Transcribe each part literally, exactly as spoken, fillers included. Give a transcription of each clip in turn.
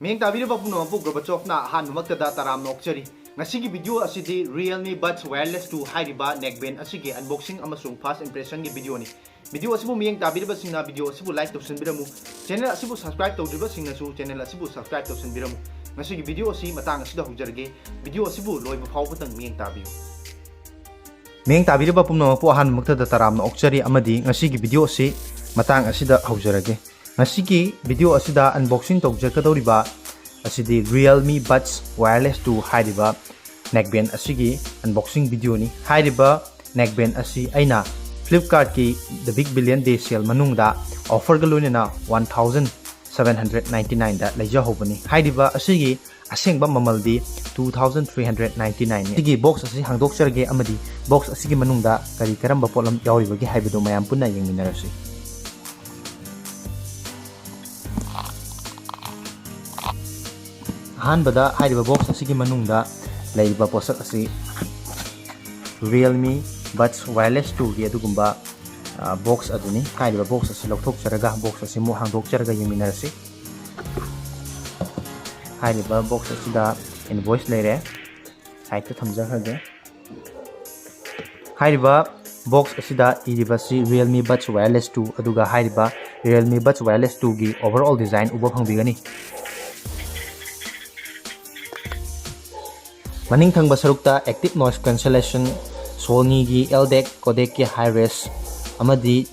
ꯃꯤꯠꯌꯦꯡ ꯇꯥꯕꯤꯔꯤꯕ ꯄꯨꯝꯅꯃꯛꯄꯨ ꯒꯣꯔꯕꯥꯆꯣꯚꯅ ꯑꯍꯥꯟꯕꯃꯛꯇꯗ ꯇꯔꯥꯝꯅ ꯑꯣꯛꯆꯔꯤ꯫ ꯉꯁꯤꯒꯤ video ꯑꯁꯤꯗꯤ Realme Buds Wireless two ꯍꯥꯏꯔꯤꯕ neck band ꯑꯁꯤꯒꯤ unboxing ꯑꯃꯁꯨꯡ first impressionꯒꯤ videoꯅꯤ꯫ Video ꯑꯁꯤꯕꯨ ꯃꯤꯠꯌꯦꯡ ꯇꯥꯕꯤꯔꯤꯕꯁꯤꯡꯅ video ꯑꯁꯤꯕꯨ like ꯇꯧꯁꯤꯟꯕꯤꯔꯝꯃꯨ꯫ Channel ꯑꯁꯤꯕꯨ subscribe ꯇꯧꯗ꯭ꯔꯤꯕꯁꯤꯡꯅꯁꯨ channel ꯑꯁꯤꯕꯨ subscribe ꯇꯧꯁꯤꯟꯕꯤꯔꯝꯃꯨ꯫ ꯉꯁꯤꯒꯤ video ꯑꯁꯤ ꯃꯇꯥꯡ ꯑꯁꯤꯗ ꯍꯧꯖꯔꯒꯦ꯫ Video ꯑꯁꯤꯕꯨ ꯂꯣꯏꯕ ꯐꯥꯎꯕꯗꯪ ꯃꯤꯠꯌꯦꯡ ꯇꯥꯕꯤꯌꯨ꯫ ꯃꯤꯠꯌꯦꯡ ꯇꯥꯕꯤꯔꯤꯕ ꯄꯨꯝꯅꯃꯛꯄꯨ ꯑꯍꯥꯟꯕꯃꯛꯇꯗ ꯇꯔꯥꯝꯅ ꯑꯣꯛꯆꯔꯤ ꯑꯃꯗꯤ ꯉꯁꯤꯒꯤ video ꯑꯁꯤ ꯃꯇꯥꯡ ꯑꯁꯤꯗ ꯍꯧꯖꯔꯒꯦ꯫ ꯉꯁꯤꯒꯤ video ꯑꯁꯤꯗ unboxing ꯇꯧꯖꯔꯛꯀꯗꯧꯔꯤꯕ ꯑꯁꯤꯗꯤ Realme Buds Wireless two ꯍꯥꯏꯔꯤꯕ neck band ꯑꯁꯤꯒꯤ unboxing videoꯅꯤ꯫ ꯍꯥꯏꯔꯤꯕ neck band ꯑꯁꯤ ꯑꯩꯅ Flipkartꯀꯤ The Big Billion Day sale ꯃꯅꯨꯡꯗ offerꯒ ꯂꯣꯏꯅꯅ one thousand seven hundred ninety nineꯗ ꯂꯩꯖꯍꯧꯕꯅꯤ꯫ ꯍꯥꯏꯔꯤꯕ ꯑꯁꯤꯒꯤ ꯑꯁꯦꯡꯕ ꯃꯃꯜꯗꯤ two thousand three hundred ninety nineꯅꯤ꯫ ꯁꯤꯒꯤ box ꯑꯁꯤ ꯍꯥꯡꯗꯣꯛꯆꯔꯒꯦ ꯑꯃꯗꯤ box ꯑꯁꯤꯒꯤ ꯃꯅꯨꯡꯗ ꯀꯔꯤ ꯀꯔꯝꯕ ꯄꯣꯠꯂꯝ ꯌꯥꯎꯔꯤꯕꯒꯦ ꯍꯥꯏꯕꯗꯨ ꯃꯌꯥꯝ ꯄꯨꯟꯅ ꯌꯦꯡꯃꯤꯟꯅꯔꯁꯤ꯫ ꯑꯍꯥꯟꯕꯗ ꯍꯥꯏꯔꯤꯕ box ꯑꯁꯤꯒꯤ ꯃꯅꯨꯡꯗ ꯂꯩꯔꯤꯕ ꯄꯣꯠꯁꯛ ꯑꯁꯤ Realme Buds Wireless twoꯒꯤ ꯑꯗꯨꯒꯨꯝꯕ, ꯑ, box ꯑꯗꯨꯅꯤ꯫ ꯍꯥꯏꯔꯤꯕ box ꯑꯁꯤ ꯂꯧꯊꯣꯛꯆꯔꯒ box ꯑꯁꯤ ꯑꯃꯨꯛ ꯍꯥꯡꯗꯣꯛꯆꯔꯒ ꯌꯦꯡꯃꯤꯟꯅꯔꯁꯤ꯫ ꯍꯥꯏꯔꯤꯕ box ꯑꯁꯤꯗ invoice ꯂꯩꯔꯦ, sideꯇ ꯊꯝꯖꯈ꯭ꯔꯒꯦ꯫ ꯍꯥꯏꯔꯤꯕ box ꯑꯁꯤꯗ ꯏꯔꯤꯕꯁꯤ Realme Buds Wireless two, ꯑꯗꯨꯒ ꯍꯥꯏꯔꯤꯕ Realme Buds Wireless twoꯒꯤ overall design ꯎꯕ ꯐꯪꯕꯤꯒꯅꯤ꯫ ꯃꯅꯤꯡ ꯊꯪꯕ ꯁꯔꯨꯛꯇ active noise cancellation, Sonyꯒꯤ L DAC codecꯀꯤ high res ꯑꯃꯗꯤ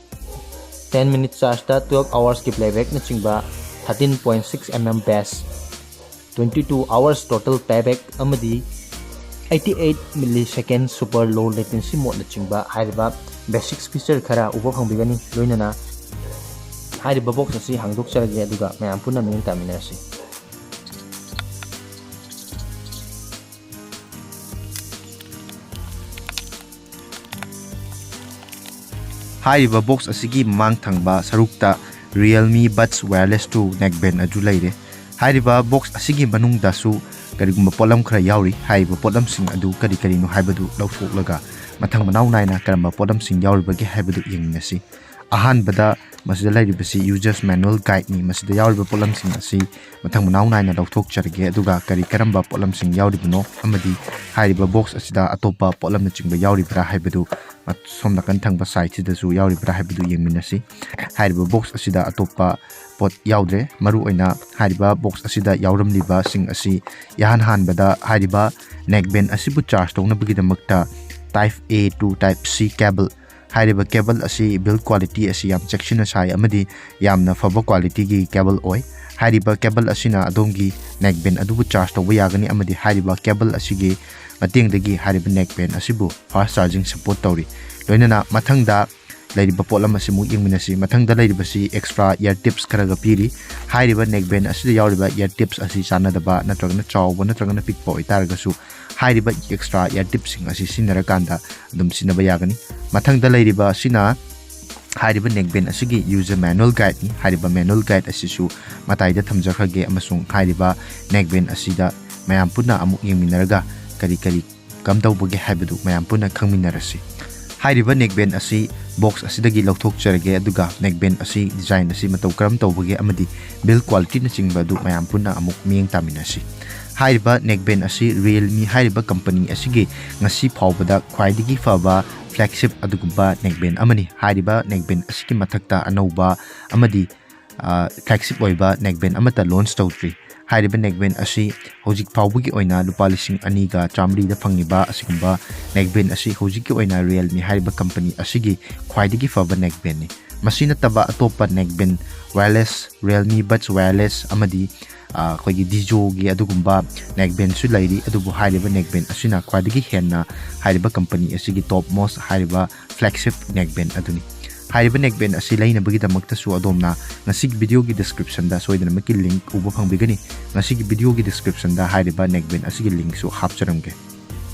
ten minute chargeꯇ twelve hoursꯀꯤ playbackꯅꯆꯤꯡꯕ, thirteen point six mm bass, twenty two hours total playback ꯑꯃꯗꯤ eighty eight millisecond super low latency modeꯅꯆꯤꯡꯕ ꯍꯥꯏꯔꯤꯕ basics feature ꯈꯔ ꯎꯕ ꯐꯪꯕꯤꯒꯅꯤ꯫ ꯂꯣꯏꯅꯅ ꯍꯥꯏꯔꯤꯕ box ꯑꯁꯤ ꯍꯥꯡꯗꯣꯛꯆꯔꯒꯦ, ꯑꯗꯨꯒ ꯃꯌꯥꯝ ꯄꯨꯟꯅ ꯃꯤꯠꯌꯦꯡ ꯇꯥꯃꯤꯟꯅꯔꯁꯤ꯫ ꯍꯥꯏꯔꯤꯕ box ꯑꯁꯤꯒꯤ ꯃꯃꯥꯡ ꯊꯪꯕ ꯁꯔꯨꯛꯇ Realme Buds Wireless two neck band ꯑꯗꯨ ꯂꯩꯔꯦ꯫ ꯍꯥꯏꯔꯤꯕ box ꯑꯁꯤꯒꯤ ꯃꯅꯨꯡꯗꯁꯨ ꯀꯔꯤꯒꯨꯝꯕ ꯄꯣꯠꯂꯝ ꯈꯔ ꯌꯥꯎꯔꯤ꯫ ꯍꯥꯏꯔꯤꯕ ꯄꯣꯠꯂꯝꯁꯤꯡ ꯑꯗꯨ ꯀꯔꯤ ꯀꯔꯤꯅꯣ ꯍꯥꯏꯕꯗꯨ ꯂꯧꯊꯣꯛꯂꯒ ꯃꯊꯪ ꯃꯅꯥꯎ ꯅꯥꯏꯅ ꯀꯔꯝꯕ ꯄꯣꯠꯂꯝꯁꯤꯡ ꯌꯥꯎꯔꯤꯕꯒꯦ ꯍꯥꯏꯕꯗꯨ ꯌꯦꯡꯃꯤꯟꯅꯁꯤ꯫ ꯑꯍꯥꯟꯕꯗ ꯃꯁꯤꯗ ꯂꯩꯔꯤꯕꯁꯤ User's Manual Guideꯅꯤ꯫ ꯃꯁꯤꯗ ꯌꯥꯎꯔꯤꯕ ꯄꯣꯠꯂꯝꯁꯤꯡ ꯑꯁꯤ ꯃꯊꯪ ꯃꯅꯥꯎ ꯅꯥꯏꯅ ꯂꯧꯊꯣꯛꯆꯔꯒꯦ, ꯑꯗꯨꯒ ꯀꯔꯤ ꯀꯔꯝꯕ ꯄꯣꯠꯂꯝꯁꯤꯡ ꯌꯥꯎꯔꯤꯕꯅꯣ ꯑꯃꯗꯤ ꯍꯥꯏꯔꯤꯕ box ꯑꯁꯤꯗ ꯑꯇꯣꯞꯄ ꯄꯣꯠꯂꯝꯅꯆꯤꯡꯕ ꯌꯥꯎꯔꯤꯕ꯭ꯔꯥ ꯍꯥꯏꯕꯗꯨ, ꯁꯣꯝ ꯅꯥꯀꯟ ꯊꯪꯕ sideꯁꯤꯗꯁꯨ ꯌꯥꯎꯔꯤꯕ꯭ꯔꯥ ꯍꯥꯏꯕꯗꯨ ꯌꯦꯡꯃꯤꯟꯅꯁꯤ꯫ ꯍꯥꯏꯔꯤꯕ box ꯑꯁꯤꯗ ꯑꯇꯣꯞꯄ ꯄꯣꯠ ꯌꯥꯎꯗ꯭ꯔꯦ꯫ ꯃꯔꯨꯑꯣꯏꯅ ꯍꯥꯏꯔꯤꯕ box ꯑꯁꯤꯗ ꯌꯥꯎꯔꯝꯂꯤꯕꯁꯤꯡ ꯑꯁꯤ ꯏꯍꯥꯟ ꯍꯥꯟꯕꯗ ꯍꯥꯏꯔꯤꯕ neckband ꯑꯁꯤꯕꯨ charge ꯇꯧꯅꯕꯒꯤꯗꯃꯛꯇ Type A to Type C cable, ꯍꯥꯏꯔꯤꯕ cable ꯑꯁꯤ build quality ꯑꯁꯤ ꯌꯥꯝ ꯆꯦꯛꯁꯤꯟꯅ ꯁꯥꯏ ꯑꯃꯗꯤ ꯌꯥꯝꯅ ꯐꯕ qualityꯒꯤ cable ꯑꯣꯏ꯫ ꯍꯥꯏꯔꯤꯕ cable ꯑꯁꯤꯅ ꯑꯗꯣꯝꯒꯤ neckband ꯑꯗꯨꯕꯨ charge ꯇꯧꯕ ꯌꯥꯒꯅꯤ ꯑꯃꯗꯤ ꯍꯥꯏꯔꯤꯕ cable ꯑꯁꯤꯒꯤ ꯃꯇꯦꯡꯗꯒꯤ ꯍꯥꯏꯔꯤꯕ neckband ꯑꯁꯤꯕꯨ fast charging support ꯇꯧꯔꯤ꯫ ꯂꯣꯏꯅꯅ ꯃꯊꯪꯗ ꯂꯩꯔꯤꯕ ꯄꯣꯠꯂꯝ ꯑꯁꯤꯃꯨꯛ ꯌꯦꯡꯃꯤꯟꯅꯁꯤ꯫ ꯃꯊꯪꯗ ꯂꯩꯔꯤꯕꯁꯤ extra ear tips ꯈꯔꯒ ꯄꯤꯔꯤ꯫ ꯍꯥꯏꯔꯤꯕ neckband ꯑꯁꯤꯗ ꯌꯥꯎꯔꯤꯕ ear tips ꯑꯁꯤ ꯆꯥꯟꯅꯗꯕ ꯅꯠꯇ꯭ꯔꯒꯅ ꯆꯥꯎꯕ ꯅꯠꯇ꯭ꯔꯒꯅ ꯄꯤꯛꯄ ꯑꯣꯏꯇꯥꯔꯒꯁꯨ ꯍꯥꯏꯔꯤꯕ extra ear tipꯁꯤꯡ ꯑꯁꯤ ꯁꯤꯖꯤꯟꯅꯔꯀꯥꯟꯗ ꯑꯗꯨꯝ ꯁꯤꯖꯤꯟꯅꯕ ꯌꯥꯒꯅꯤ꯫ ꯃꯊꯪꯗ ꯂꯩꯔꯤꯕ ꯑꯁꯤꯅ ꯍꯥꯏꯔꯤꯕ neckband ꯑꯁꯤꯒꯤ user manual guideꯅꯤ꯫ ꯍꯥꯏꯔꯤꯕ manual guide ꯑꯁꯤꯁꯨ ꯃꯇꯥꯏꯗ ꯊꯝꯖꯈ꯭ꯔꯒꯦ ꯑꯃꯁꯨꯡ ꯍꯥꯏꯔꯤꯕ neckband ꯑꯁꯤꯗ ꯃꯌꯥꯝ ꯄꯨꯟꯅ ꯑꯃꯨꯛ ꯌꯦꯡꯃꯤꯟꯅꯔꯒ ꯀꯔꯤ ꯀꯔꯤ ꯀꯝꯗꯧꯕꯒꯦ ꯍꯥꯏꯕꯗꯨ ꯃꯌꯥꯝ ꯄꯨꯟꯅ ꯈꯪꯃꯤꯟꯅꯔꯁꯤ꯫ ꯍꯥꯏꯔꯤꯕ neckband ꯑꯁꯤ box ꯑꯁꯤꯗꯒꯤ ꯂꯧꯊꯣꯛꯆꯔꯒꯦ, ꯑꯗꯨꯒ neckband ꯑꯁꯤ design ꯑꯁꯤ ꯃꯇꯧ ꯀꯔꯝ ꯇꯧꯕꯒꯦ ꯑꯃꯗꯤ build qualityꯅꯆꯤꯡꯕ ꯑꯗꯨ ꯃꯌꯥꯝ ꯄꯨꯟꯅ ꯑꯃꯨꯛ ꯃꯤꯠꯌꯦꯡ ꯇꯥꯃꯤꯟꯅꯁꯤ꯫ ꯍꯥꯏꯔꯤꯕ neckband ꯑꯁꯤ Realme ꯍꯥꯏꯔꯤꯕ company ꯑꯁꯤꯒꯤ ꯉꯁꯤ ꯐꯥꯎꯕꯗ ꯈ꯭ꯋꯥꯏꯗꯒꯤ ꯐꯕ flagship ꯑꯗꯨꯒꯨꯝꯕ neckband ꯑꯃꯅꯤ꯫ ꯍꯥꯏꯔꯤꯕ neckband ꯑꯁꯤꯒꯤ ꯃꯊꯛꯇ ꯑꯅꯧꯕ ꯑꯃꯗꯤ flagship ꯑꯣꯏꯕ neckband ꯑꯃꯠꯇ launch ꯇꯧꯗ꯭ꯔꯤ꯫ ꯍꯥꯏꯔꯤꯕ neckband ꯑꯁꯤ ꯍꯧꯖꯤꯛ ꯐꯥꯎꯕꯒꯤ ꯑꯣꯏꯅ ꯂꯨꯄꯥ ꯂꯤꯁꯤꯡ ꯑꯅꯤꯒ ꯆꯥꯃꯔꯤꯗ ꯐꯪꯉꯤꯕ ꯑꯁꯤꯒꯨꯝꯕ neckband ꯑꯁꯤ ꯍꯧꯖꯤꯛꯀꯤ ꯑꯣꯏꯅ Realme ꯍꯥꯏꯔꯤꯕ company ꯑꯁꯤꯒꯤ ꯈ꯭ꯋꯥꯏꯗꯒꯤ ꯐꯕ neckbandꯅꯤ꯫ ꯃꯁꯤ ꯅꯠꯇꯕ ꯑꯇꯣꯞꯄ neckband, wireless, Realme Buds Wireless ꯑꯃꯗꯤ ꯑꯩꯈꯣꯏꯒꯤ Dizioꯒꯤ ꯑꯗꯨꯒꯨꯝꯕ neckbandꯁꯨ ꯂꯩꯔꯤ, ꯑꯗꯨꯕꯨ ꯍꯥꯏꯔꯤꯕ neckband ꯑꯁꯤꯅ ꯈ꯭ꯋꯥꯏꯗꯒꯤ ꯍꯦꯟꯅ ꯍꯥꯏꯔꯤꯕ company ꯑꯁꯤꯒꯤ top most ꯍꯥꯏꯔꯤꯕ flagship neckband ꯑꯗꯨꯅꯤ꯫ ꯍꯥꯏꯔꯤꯕ neckband ꯑꯁꯤ ꯂꯩꯅꯕꯒꯤꯗꯃꯛꯇꯁꯨ ꯑꯗꯣꯝꯅ ꯉꯁꯤꯒꯤ videoꯒꯤ descriptionꯗ ꯁꯣꯏꯗꯅꯃꯛꯀꯤ link ꯎꯕ ꯐꯪꯕꯤꯒꯅꯤ꯫ ꯉꯁꯤꯒꯤ videoꯒꯤ descriptionꯗ ꯍꯥꯏꯔꯤꯕ neckband ꯑꯁꯤꯒꯤ linkꯁꯨ ꯍꯥꯞꯆꯔꯝꯒꯦ꯫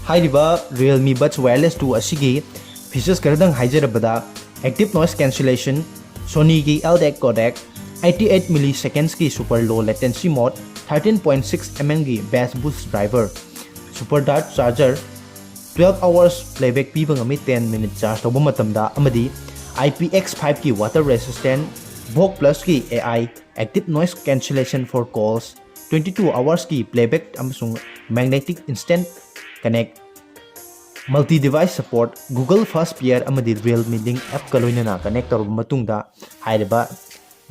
ꯍꯥꯏꯔꯤꯕ Realme Buds Wireless two ꯑꯁꯤꯒꯤ features ꯈꯔꯗꯪ ꯍꯥꯏꯖꯔꯕꯗ, active noise cancellation, Sonyꯒꯤ L DAC codec, eighty eight millisecondsꯀꯤ super low latency mode, thirteen point six mmꯒꯤ bass boost driver, super dart charger, twelve hours playback ꯄꯤꯕ ꯉꯝꯃꯤ ten minute charge ꯇꯧꯕ ꯃꯇꯝꯗ, ꯑꯃꯗꯤ I P X five ꯀꯤ water resistant, Vogue Plus ꯀꯤ A I active noise cancellation for calls, twenty two hours ꯀꯤ playback ꯑꯃꯁꯨꯡ magnetic instant connect, multi device support, Google Fast Pair ꯑꯃꯗꯤ Realme Link app ꯀ ꯂꯣꯏꯅꯅ connect ꯇꯧꯔꯕ ꯃꯇꯨꯡꯗ ꯍꯥꯏꯔꯤꯕ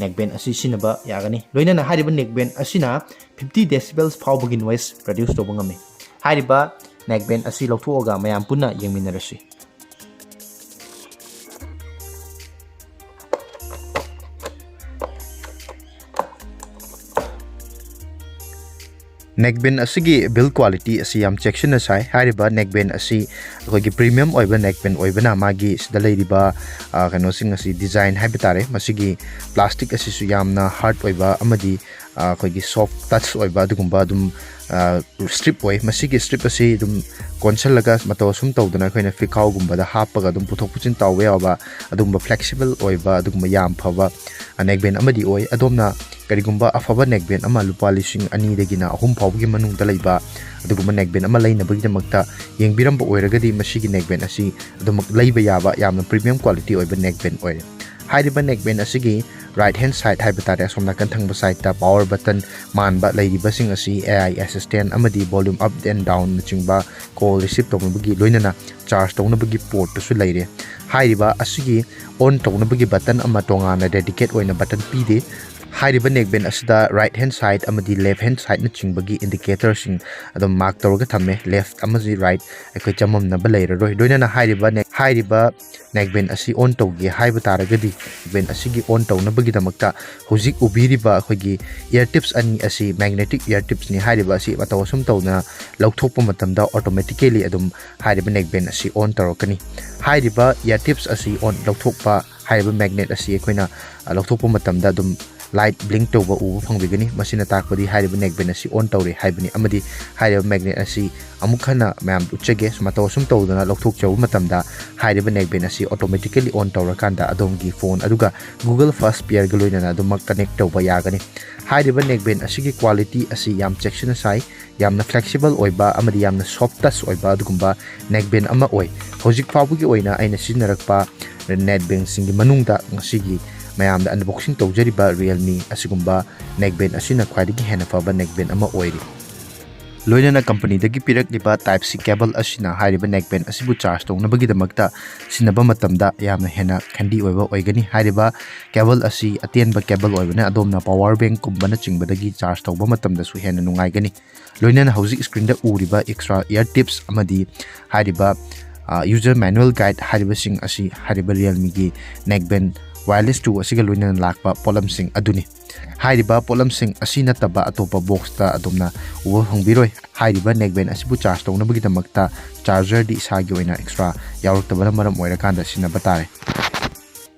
neck band ꯑꯁꯤ ꯁꯤꯖꯤꯟꯅꯕ ꯌꯥꯒꯅꯤ꯫ ꯂꯣꯏꯅꯅ ꯍꯥꯏꯔꯤꯕ neck band ꯑꯁꯤꯅ fifty decibels ꯐꯥꯎꯕꯒꯤ noise produce ꯇꯧꯕ ꯉꯝꯃꯤ꯫ ꯍꯥꯏꯔꯤꯕ neck band ꯑꯁꯤ ꯂꯧꯊꯣꯛꯑꯒ ꯃꯌꯥꯝ ꯄꯨꯟꯅ ꯌꯦꯡꯃꯤꯟꯅꯔꯁꯤ꯫ Neck band ꯑꯁꯤꯒꯤ build quality ꯑꯁꯤ ꯌꯥꯝ ꯆꯦꯛꯁꯤꯟꯅ ꯁꯥꯏ꯫ ꯍꯥꯏꯔꯤꯕ neck band ꯑꯁꯤ ꯑꯩꯈꯣꯏꯒꯤ premium ꯑꯣꯏꯕ neck band ꯑꯣꯏꯕꯅ ꯃꯥꯒꯤ ꯁꯤꯗ ꯂꯩꯔꯤꯕ, ꯑ, ꯀꯩꯅꯣꯁꯤꯡ ꯑꯁꯤ, design ꯍꯥꯏꯕ ꯇꯥꯔꯦ, ꯃꯁꯤꯒꯤ plastic ꯑꯁꯤꯁꯨ ꯌꯥꯝꯅ hard ꯑꯣꯏꯕ ꯑꯃꯗꯤ, ꯑ, ꯑꯩꯈꯣꯏꯒꯤ soft touch ꯑꯣꯏꯕ ꯑꯗꯨꯒꯨꯝꯕ ꯑꯗꯨꯝ, ꯑ, strip ꯑꯣꯏ꯫ ꯃꯁꯤꯒꯤ strip ꯑꯁꯤ ꯑꯗꯨꯝ ꯀꯣꯟꯁꯤꯜꯂꯒ ꯃꯇꯧ ꯑꯁꯨꯝ ꯇꯧꯗꯅ ꯑꯩꯈꯣꯏꯅ ꯐꯤꯈꯥꯎꯒꯨꯝꯕꯗ ꯍꯥꯞꯄꯒ ꯑꯗꯨꯝ ꯄꯨꯊꯣꯛ ꯄꯨꯁꯤꯟ ꯇꯧꯕ ꯌꯥꯕ ꯑꯗꯨꯒꯨꯝꯕ flexible ꯑꯣꯏꯕ ꯑꯗꯨꯒꯨꯝꯕ ꯌꯥꯝ ꯐꯕ neck band ꯑꯃꯗꯤ ꯑꯣꯏ꯫ ꯑꯗꯣꯝꯅ ꯀꯔꯤꯒꯨꯝꯕ ꯑꯐꯕ neck band ꯑꯃ ꯂꯨꯄꯥ ꯂꯤꯁꯤꯡ ꯑꯅꯤꯗꯒꯤꯅ ꯑꯍꯨꯝ ꯐꯥꯎꯕꯒꯤ ꯃꯅꯨꯡꯗ ꯂꯩꯕ ꯑꯗꯨꯒꯨꯝꯕ neck band ꯑꯃ ꯂꯩꯅꯕꯒꯤꯗꯃꯛꯇ ꯌꯦꯡꯕꯤꯔꯝꯕ ꯑꯣꯏꯔꯒꯗꯤ, ꯃꯁꯤꯒꯤ neck band ꯑꯁꯤ ꯑꯗꯨꯃꯛ ꯂꯩꯕ ꯌꯥꯕ ꯌꯥꯝꯅ premium quality ꯑꯣꯏꯕ neck band ꯑꯣꯏꯔꯦ꯫ ꯍꯥꯏꯔꯤꯕ neck band ꯑꯁꯤꯒꯤ right hand side ꯍꯥꯏꯕ ꯇꯥꯔꯦ, ꯑꯁꯣꯝ ꯅꯥꯀꯟ ꯊꯪꯕ side ꯇ power button ꯃꯥꯟꯕ ꯂꯩꯔꯤꯕꯁꯤꯡ ꯑꯁꯤ A I assistant ꯑꯃꯗꯤ volume up and down ꯅꯆꯤꯡꯕ call receive ꯇꯧꯅꯕꯒꯤ ꯂꯣꯏꯅꯅ charge ꯇꯧꯅꯕꯒꯤ port ꯇꯁꯨ ꯂꯩꯔꯦ꯫ ꯍꯥꯏꯔꯤꯕ ꯑꯁꯤꯒꯤ on ꯇꯧꯅꯕꯒꯤ button ꯑꯃ ꯇꯣꯉꯥꯟꯅ dedicate ꯑꯣꯏꯅ button ꯄꯤꯗꯦ꯫ ꯍꯥꯏꯔꯤꯕ neck band ꯑꯁꯤꯗ right hand side ꯑꯃꯗꯤ left hand side ꯅꯆꯤꯡꯕꯒꯤ indicator ꯁꯤꯡ ꯑꯗꯨꯝ mark ꯇꯧꯔꯒ ꯊꯝꯃꯦ, left ꯑꯃꯗꯤ right ꯑꯩꯈꯣꯏ ꯆꯃꯝꯅꯕ ꯂꯩꯔꯔꯣꯏ꯫ ꯂꯣꯏꯅꯅ ꯍꯥꯏꯔꯤꯕ neck, ꯍꯥꯏꯔꯤꯕ neck band ꯑꯁꯤ on ꯇꯧꯒꯦ ꯍꯥꯏꯕ ꯇꯥꯔꯒꯗꯤ, neck band ꯑꯁꯤꯒꯤ on ꯇꯧꯅꯕꯒꯤꯗꯃꯛꯇ ꯍꯧꯖꯤꯛ ꯎꯕꯤꯔꯤꯕ ꯑꯩꯈꯣꯏꯒꯤ ear tips ꯑꯅꯤ ꯑꯁꯤ magnetic ear tips ꯅꯤ꯫ ꯍꯥꯏꯔꯤꯕ ꯑꯁꯤ ꯃꯇꯧ ꯑꯁꯨꯝ ꯇꯧꯗꯅ ꯂꯧꯊꯣꯛꯄ ꯃꯇꯝꯗ automatically ꯑꯗꯨꯝ ꯍꯥꯏꯔꯤꯕ neck band ꯑꯁꯤ on ꯇꯧꯔꯛꯀꯅꯤ꯫ ꯍꯥꯏꯔꯤꯕ ear tips ꯑꯁꯤ on ꯂꯧꯊꯣꯛꯄ, ꯍꯥꯏꯔꯤꯕ magnet ꯑꯁꯤ ꯑꯩꯈꯣꯏꯅ, ꯑ, ꯂꯧꯊꯣꯛꯄ ꯃꯇꯝꯗ ꯑꯗꯨꯝ light blink ꯇꯧꯕ ꯎꯕ ꯐꯪꯕꯤꯒꯅꯤ꯫ ꯃꯁꯤꯅ ꯇꯥꯛꯄꯗꯤ ꯍꯥꯏꯔꯤꯕ neck band ꯑꯁꯤ on ꯇꯧꯔꯦ ꯍꯥꯏꯕꯅꯤ꯫ ꯑꯃꯗꯤ ꯍꯥꯏꯔꯤꯕ magnet ꯑꯁꯤ ꯑꯃꯨꯛ ꯍꯟꯅ ꯃꯌꯥꯝ ꯎꯠꯆꯒꯦ꯫ ꯃꯇꯧ ꯑꯁꯨꯝ ꯇꯧꯗꯅ ꯂꯧꯊꯣꯛꯆꯕ ꯃꯇꯝꯗ ꯍꯥꯏꯔꯤꯕ neck band ꯑꯁꯤ automatically on ꯇꯧꯔꯀꯥꯟꯗ ꯑꯗꯣꯝꯒꯤ phone ꯑꯗꯨꯒ Google Fast Pair ꯒ ꯂꯣꯏꯅꯅ ꯑꯗꯨꯃꯛ connect ꯇꯧꯕ ꯌꯥꯒꯅꯤ꯫ ꯍꯥꯏꯔꯤꯕ neck band ꯑꯁꯤꯒꯤ quality ꯑꯁꯤ ꯌꯥꯝ ꯆꯦꯛꯁꯤꯟꯅ ꯁꯥꯏ꯫ ꯌꯥꯝꯅ flexible ꯑꯣꯏꯕ ꯑꯃꯗꯤ ꯌꯥꯝꯅ soft touch ꯑꯣꯏꯕ ꯑꯗꯨꯒꯨꯝꯕ neck band ꯑꯃ ꯑꯣꯏ꯫ ꯍꯧꯖꯤꯛ ꯐꯥꯎꯕꯒꯤ ꯑꯣꯏꯅ ꯑꯩꯅ ꯁꯤꯖꯤꯟꯅꯔꯛꯄ neckband ꯁꯤꯡꯒꯤ ꯃꯅꯨꯡꯗ ꯉꯁꯤꯒꯤ ꯃꯌꯥꯝꯗ unboxing ꯇꯧꯖꯔꯤꯕ Realme ꯑꯁꯤꯒꯨꯝꯕ neckband ꯑꯁꯤꯅ ꯈ꯭ꯋꯥꯏꯗꯒꯤ ꯍꯦꯟꯅ ꯐꯕ neckband ꯑꯃ ꯑꯣꯏꯔꯤ꯫ ꯂꯣꯏꯅꯅ company ꯗꯒꯤ ꯄꯤꯔꯛꯂꯤꯕ Type C cable ꯑꯁꯤꯅ ꯍꯥꯏꯔꯤꯕ neckband ꯑꯁꯤꯕꯨ charge ꯇꯧꯅꯕꯒꯤꯗꯃꯛꯇ ꯁꯤꯖꯤꯟꯅꯕ ꯃꯇꯝꯗ ꯌꯥꯝꯅ ꯍꯦꯟꯅ handy ꯑꯣꯏꯕ ꯑꯣꯏꯒꯅꯤ꯫ ꯍꯥꯏꯔꯤꯕ cable ꯑꯁꯤ ꯑꯇꯦꯟꯕ cable ꯑꯣꯏꯕꯅ ꯑꯗꯣꯝꯅ power bank ꯀꯨꯝꯕꯅꯆꯤꯡꯕꯗꯒꯤ charge ꯇꯧꯕ ꯃꯇꯝꯗꯁꯨ ꯍꯦꯟꯅ ꯅꯨꯡꯉꯥꯏꯒꯅꯤ꯫ ꯂꯣꯏꯅꯅ ꯍꯧꯖꯤꯛ screen ꯗ ꯎꯔꯤꯕ extra ear tips ꯑꯃꯗꯤ ꯍꯥꯏꯔꯤꯕ, ꯑ, user manual guide ꯍꯥꯏꯔꯤꯕꯁꯤꯡ ꯑꯁꯤ ꯍꯥꯏꯔꯤꯕ Realme ꯒꯤ neckband Wireless two ꯑꯁꯤꯒ ꯂꯣꯏꯅꯅ ꯂꯥꯛꯄ ꯄꯣꯠꯂꯝꯁꯤꯡ ꯑꯗꯨꯅꯤ꯫ ꯍꯥꯏꯔꯤꯕ ꯄꯣꯠꯂꯝꯁꯤꯡ ꯑꯁꯤ ꯅꯠꯇꯕ ꯑꯇꯣꯞꯄ box ꯇ ꯑꯗꯣꯝꯅ ꯎꯕ ꯐꯪꯕꯤꯔꯣꯏ꯫ ꯍꯥꯏꯔꯤꯕ neckband ꯑꯁꯤꯕꯨ charge ꯇꯧꯅꯕꯒꯤꯗꯃꯛꯇ charger ꯗꯤ ꯏꯁꯥꯒꯤ ꯑꯣꯏꯅ extra ꯌꯥꯎꯔꯛꯇꯕꯅ ꯃꯔꯝ ꯑꯣꯏꯔꯀꯥꯟꯗ ꯁꯤꯖꯤꯟꯅꯕ ꯇꯥꯔꯦ꯫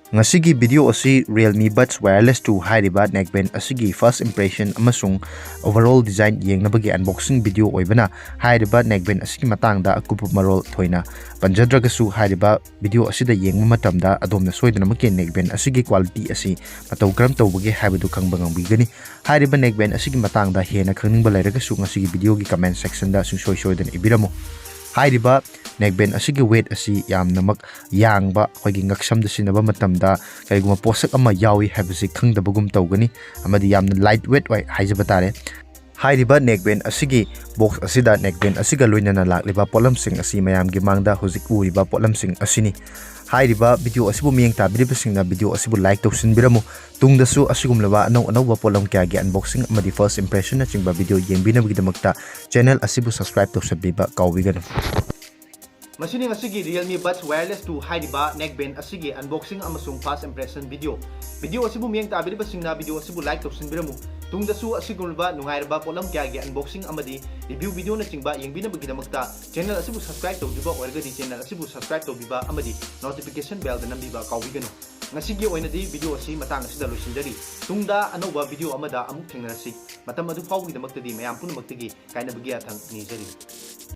ꯉꯁꯤꯒꯤ video ꯑꯁꯤ Realme Buds Wireless two ꯍꯥꯏꯔꯤꯕ neckband ꯑꯁꯤꯒꯤ first impression ꯑꯃꯁꯨꯡ overall design ꯌꯦꯡꯅꯕꯒꯤ unboxing video ꯑꯣꯏꯕꯅ, ꯍꯥꯏꯔꯤꯕ neckband ꯑꯁꯤꯒꯤ ꯃꯇꯥꯡꯗ ꯑꯀꯨꯞꯄ ꯃꯔꯣꯜ ꯊꯣꯏꯅ ꯄꯟꯖꯗ꯭ꯔꯒꯁꯨ, ꯍꯥꯏꯔꯤꯕ video ꯑꯁꯤꯗ ꯌꯦꯡꯕ ꯃꯇꯝꯗ ꯑꯗꯣꯝꯅ ꯁꯣꯏꯗꯅꯃꯛꯀꯤ neckband ꯑꯁꯤꯒꯤ quality ꯑꯁꯤ ꯃꯇꯧ ꯀꯔꯝ ꯇꯧꯕꯒꯦ ꯍꯥꯏꯕꯗꯨ ꯈꯪꯕ ꯉꯝꯕꯤꯒꯅꯤ꯫ ꯍꯥꯏꯔꯤꯕ neckband ꯑꯁꯤꯒꯤ ꯃꯇꯥꯡꯗ ꯍꯦꯟꯅ ꯈꯪꯅꯤꯡꯕ ꯂꯩꯔꯒꯁꯨ ꯉꯁꯤꯒꯤ video ꯒꯤ comment section ꯗ ꯁꯨꯡꯁꯣꯏ ꯁꯣꯏꯗꯅ ꯏꯕꯤꯔꯝꯃꯨ꯫ ꯍꯥꯏꯔꯤꯕ neckband ꯑꯁꯤꯒꯤ weight ꯑꯁꯤ ꯌꯥꯝꯅꯃꯛ ꯌꯥꯡꯕ, ꯑꯩꯈꯣꯏꯒꯤ ꯉꯛꯁꯝꯗ ꯁꯤꯖꯤꯟꯅꯕ ꯃꯇꯝꯗ ꯀꯔꯤꯒꯨꯝꯕ ꯄꯣꯠꯁꯛ ꯑꯃ ꯌꯥꯎꯏ ꯍꯥꯏꯕꯁꯤ ꯈꯪꯗꯕꯒꯨꯝ ꯇꯧꯒꯅꯤ, ꯑꯃꯗꯤ ꯌꯥꯝꯅ light weight ꯑꯣꯏ ꯍꯥꯏꯖꯕ ꯇꯥꯔꯦ꯫ ꯍꯥꯏꯔꯤꯕ neckband ꯑꯁꯤꯒꯤ box ꯑꯁꯤꯗ neckband ꯑꯁꯤꯒ ꯂꯣꯏꯅꯅ ꯂꯥꯛꯂꯤꯕ ꯄꯣꯠꯂꯝꯁꯤꯡ ꯑꯁꯤ ꯃꯌꯥꯝꯒꯤ ꯃꯥꯡꯗ ꯍꯧꯖꯤꯛ ꯎꯔꯤꯕ ꯄꯣꯠꯂꯝꯁꯤꯡ ꯑꯁꯤꯅꯤ꯫ ꯍꯥꯏꯔꯤꯕ video ꯑꯁꯤꯕꯨ ꯃꯤꯠꯌꯦꯡ ꯇꯥꯕꯤꯔꯤꯕꯁꯤꯡꯅ video ꯑꯁꯤꯕꯨ like ꯇꯧꯁꯤꯟꯕꯤꯔꯝꯃꯨ꯫ ꯇꯨꯡꯗꯁꯨ ꯑꯁꯤꯒꯨꯝꯂꯕ ꯑꯅꯧ ꯑꯅꯧꯕ ꯄꯣꯠꯂꯝ ꯀꯌꯥꯒꯤ unboxing ꯑꯃꯗꯤ first impression ꯅꯆꯤꯡꯕ video ꯌꯦꯡꯕꯤꯅꯕꯒꯤꯗꯃꯛꯇ channel ꯑꯁꯤꯕꯨ subscribe ꯇꯧꯁꯤꯟꯕꯤꯕ ꯀꯥꯎꯕꯤꯒꯅꯨ꯫ ꯃꯁꯤꯅꯤ ꯉꯁꯤꯒꯤ Realme Buds Wireless two ꯍꯥꯏꯔꯤꯕ neckband ꯑꯁꯤꯒꯤ unboxing ꯑꯃꯁꯨꯡ first impression video꯫ Video ꯑꯁꯤꯕꯨ ꯃꯤꯠꯌꯦꯡ ꯇꯥꯕꯤꯔꯤꯕꯁꯤꯡꯅ video ꯑꯁꯤꯕꯨ like ꯇꯧꯁꯤꯟꯕꯤꯔꯝꯃꯨ꯫ ꯇꯨꯡꯗꯁꯨ ꯑꯁꯤꯒꯨꯝꯂꯕ ꯅꯨꯡꯉꯥꯏꯔꯕ ꯄꯣꯠꯂꯝ ꯀꯌꯥꯒꯤ unboxing ꯑꯃꯗꯤ review video ꯅꯆꯤꯡꯕ ꯌꯦꯡꯕꯤꯅꯕꯒꯤꯗꯃꯛꯇ channel ꯑꯁꯤꯕꯨ subscribe ꯇꯧꯗ꯭ꯔꯤꯕ ꯑꯣꯏꯔꯒꯗꯤ channel ꯑꯁꯤꯕꯨ subscribe ꯇꯧꯕꯤꯕ ꯑꯃꯗꯤ notification bell ꯗ ꯅꯝꯕꯤꯕ ꯀꯥꯎꯕꯤꯒꯅꯨ꯫ ꯉꯁꯤꯒꯤ ꯑꯣꯏꯅꯗꯤ video ꯑꯁꯤ ꯃꯇꯥꯡ ꯑꯁꯤꯗ ꯂꯣꯏꯁꯤꯟꯖꯔꯤ꯫ ꯇꯨꯡꯗ ꯑꯅꯧꯕ video ꯑꯃꯗ ꯑꯃꯨꯛ ꯊꯦꯡꯅꯔꯁꯤ꯫ ꯃꯇꯝ ꯑꯗꯨ ꯐꯥꯎꯕꯒꯤꯗꯃꯛꯇꯗꯤ ꯃꯌꯥꯝ ꯄꯨꯝꯅꯃꯛꯇꯒꯤ ꯀꯥꯏꯅꯕꯒꯤ ꯌꯥꯊꯪ ꯅꯤꯖꯔꯤ꯫